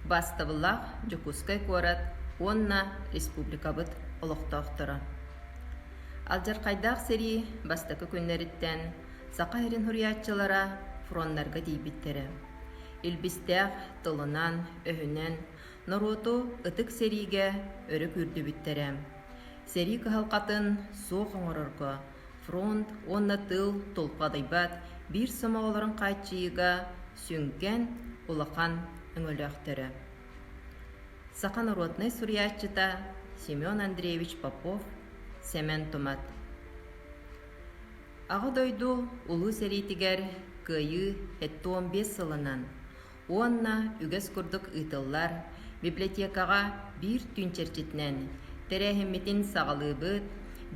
Бастабыллаах Дьокуускай куорат уонна республикабыт олохтоохторо. Алдьархайдаах сэрии бастакы күннэриттэн Саха сирин суруйааччылара фроннарга тиийбиттэрэ. Илбистээх тылынан-өһүнэн норуоту ытык сэриигэ өрө күүрдүбүттэрэ. Сэрии кыһалҕатын суох оҥорорго фронт уонна тыыл тулхадыйбат биир сомоҕолорун хааччыйыыга сүҥкэн улахан өҥөлөөхтөрө. Саха народнай суруйааччыта Семен Андреевич Попов, Сэмэн Тумат. Аҕа дойду Улуу сэриитигэр Кыайыы 75 сылынан уонна үгэс курдук ыытыллар библиотекаҕа биир түүн чэрчитинэн тэрээһиммитин саҕалыыбыт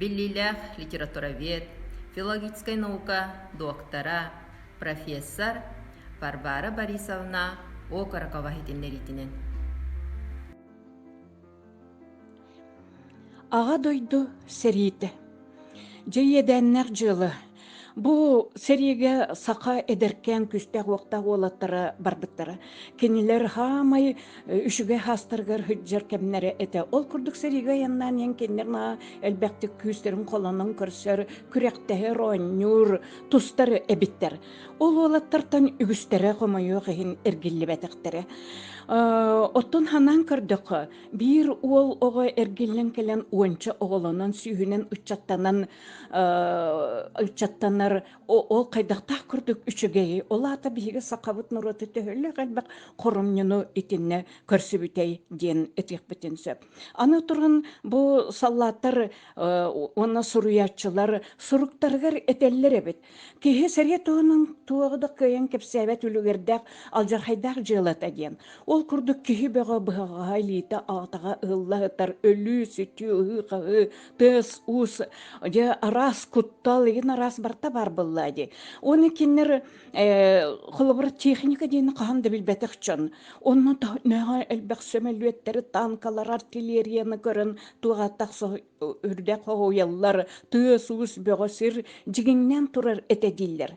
биллиилээх литературовед, филологическай наука доктора, профессор Варвара Борисовна Окорокова иһитиннэриитинэн. Аҕа дойду сэриитэ. Дьэ иэдээннээх дьыала. Бу сэриигэ саха эдэркээн күүстээх-уохтаах уолаттара барбыттара. Кинилэр хаамай үчүгэй хаастарыгар сылдьар кэмнэрэ этэ. Ол курдук сэриигэ айаннаан иһэн кинилэр наһаа элбэхтик күүстэрин холонон көрсөр, күрэхтэһэр, оонньуур, тустар эбиттэр. Ол уолаттартан үгүстэрэ хомойуох иһин эргиллибэтэхтэрэ. Оттон ханаан көрдөххө, биир уол оҕо эргиллэн кэлэн уонча оҕолонон сүүһүнэн ыччаттанан ыччаттанар ол хайдахтаах курдук үчүгэйи ол аата биһиги сахабыт норуота төһөлөөх элбэх хоромньуну итиннэ көрсүбүтэй диэн этиэхпитин сөп. Аны туран бу саллааттар уонна суруйааччылар суруктарыгар этэллэр эбит. Киһи сэрии туһунан туоҕу да кыайан кэпсээбэт үлүгэрдээх алдьархайдаах дьыалата диэн. Ол курдук киһи бөҕө быһаҕаһа илиитэ аҕатаҕа ыһылла сытар өлүү-сүтүү, ыһыы-хаһыы, тыас-уус, дьэ араас куттал, игин араас барыта баар буолла дии. Уонна кинилэр холобура техника диэни хаһан да билбэтэх дьон. Онно наһаа элбэх сөмөлүөттэри, танкалар, артиллерияны көрөн туох тахса үрдэх хоһуйаллар, тыас-уус бөҕө сир дьигиҥнээн турар этэ дииллэр.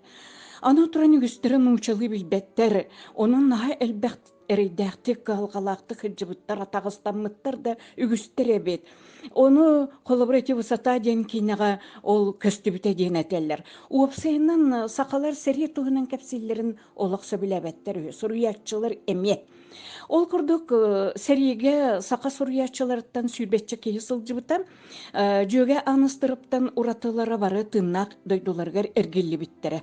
Аны туран үгүстэрэ нууччалыы билбэттэр, онон наһаа элбэх эрэйдээхтик, кыһалҕалаахтык сылдьыбыттар, атаҕастаммыттар да үгүстэр эбит. Ону холобура ити высота диэн киинэҕэ ол көстүбүтэ диэн этэллэр. Уопсайынан сахалар сэрии туһунан кэпсииллэрин олох сөбүлээбэттэр үһү, суруйааччылар эмиэ. Ол курдук сэриигэ саха суруйааччыларыттан сүүрбэччэ киһи сылдьыбыта. Дьүөгэ Ааныстырыптан уратылара бары тыыннаах дойдуларыгар эргиллибиттэрэ.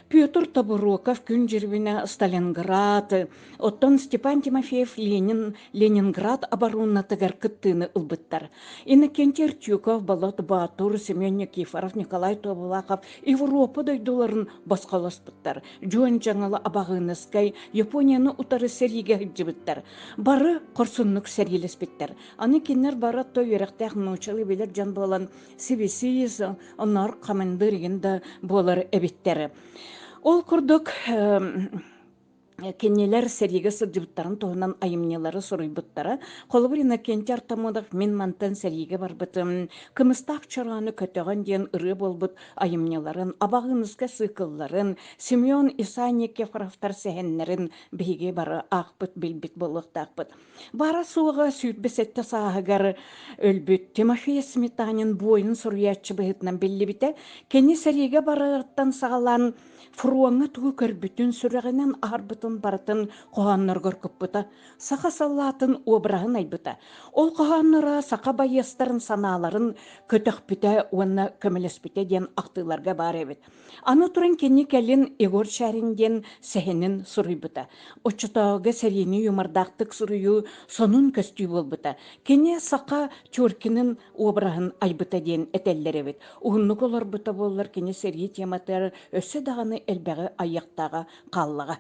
Петр Тобуроков күн дьирбинэ Сталинград, оттон Степан Тимофеев Ленин Ленинград оборонатыгар кыттыыны ылбыттар. Иннокентий Артюков, Болот Боотур, Семен Никифоров, Николай Тобулахов Европа дойдуларын босхолоспуттар. Дьуон Дьаҥала Абаҕыыныскай Японияны утары сэриигэ сылдьыбыттар. Бары хорсуннук сэриилэспиттэр. Аны кинилэр бары то үөрэхтээх нууччалыы билэр дьон буолан сибисиис, онноор хамандыыр игин да буолар эбиттэр. Ол курдук кинилэр сэриигэ сылдьыбыттарын туһунан айымньылары суруйбуттара. Холобур, Иннокентий Артамонов «Мин мантан сэриигэ барбытым», «Кымыстаах чороону көтөҕөн» диэн ырыа буолбут айымньыларын, Абаҕыыныска сыыкылларын, Семен Исай Никифоровтар сэһэннэрин биһиги бары аахпыт, билбит буолуохтаахпыт. Баара-суоҕа 27 сааһыгар өлбүт Тимофей Сметанин буойун суруйааччы быһыытынан биллибитэ. Кини сэриигэ барарыттан саҕалаан фроҥҥа тугу көрбүтүн, сүрэҕинэн аһарбытын барытын хоһоонноругар куппута, саха саллаатын обраһын айбыта. Ол хоһоонноро саха байыастарын санааларын көтөхпүтэ уонна көмөлөспүтэ диэн ахтыыларга баар эбит. Аны туран кини кэлин Егор Чарин диэн сэһэнин суруйбута. Оччотооҕуга сэриини юмордаахтык суруйуу сонун көстүү буолбута. Кини саха Чуркинын обраһын айбыта диэн этэллэр эбит. Уһуннук олорбута буоллар кини сэрии тематыгар өссө даҕаны элбэҕи айыахтааҕа хааллаҕа.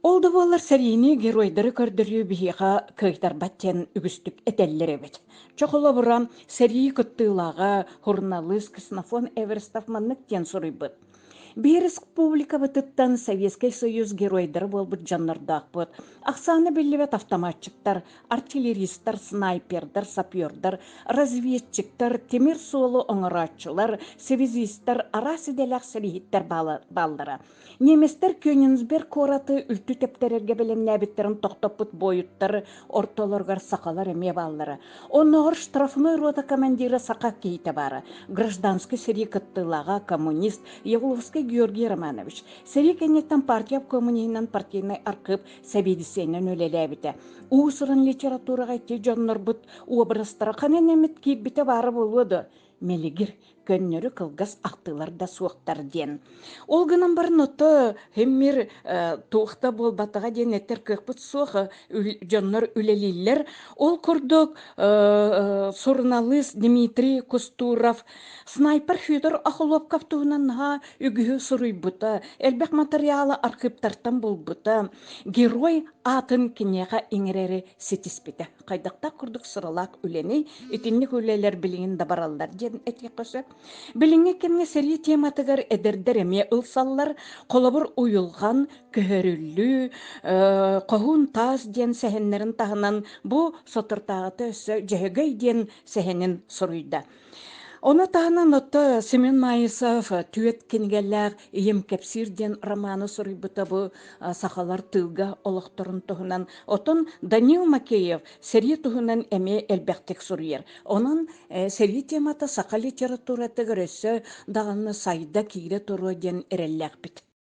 Ол да буоллар сэриини геройдары көрдөрүү биһиэхэ кыайтарбат диэн үгүстүк этэллэр эбит. Чэ холобура, сэрии кыттыылааҕа суруналыыс Ксенофон Эверстов маннык диэн суруйбут. Биһи республикабытыттан Советскай Союз геройдара буолбут дьоннордоохпут. Ахсаана биллибэт автоматчиктар, артиллеристар, снайпердар, сапердар, разведчиктар, тимир суолу оҥорооччулар, связистар, араас идэлээх сэрииһиттэр бааллара. Немецтэр Кёнигсберг куораты үлтү тэптэрэргэ бэлэмнээбиттэрин тохтоппут буойуттар ортолоругар сахалар эмиэ бааллара. Оннооҕор штрафной рота командира саха киһитэ баара. Гражданскай сэрии кыттыылааҕа коммунист Явловскай Георгий Романович. Сэрии кэнниттэн партия обкомуниһынан партийнай архыып сэбиэдиссэйинэн үлэлээбитэ. Уус-уран литератураҕа ити дьоннорбут уобарастара ханан эмит киирбитэ баара буолуо дуо? Мэлигир көннөрү кылгас ахтыылар да суохтар диэн. Ол гынан баран ото химмир туох да буолбатаҕа диэн этэр кыахпыт суох дьоннор үлэлииллэр. Ол курдук суруналыыс Дмитрий Кустуров снайпер Федор Охлопков туһунан наһаа үгүһү суруйбута, элбэх матырыйаалы архыыптартан булбута, герой аатын киниэхэ иҥэрэри ситиспитэ. Хайдахтаах курдук сыралаах үлэни итинник үлэлэр билигин да бараллар диэн этиэххэ сөп. Билиҥҥи кэмҥэ сэрии тематыгар эдэрдэр эмиэ ылсаллар. Холобур, уйулҕан, көһөрүллүү, хоһуун таас диэн сэһэннэрин таһынан бу соторутааҕыта өссө Дьөһөгөй диэн сэһэнин суруйда. Ону таһынан отто Семен Маисов түөрт кинигэлээх «Ийэм кэпсиир» диэн романы суруйбута бу сахалар тыылга олохторун туһунан. Оттон Данил Макеев сэрии туһунан эмиэ элбэхтик суруйар. Онон сэрии темата саха литературатыгар өссө даҕаны сайда киирэ туруо диэн эрэллээхпит.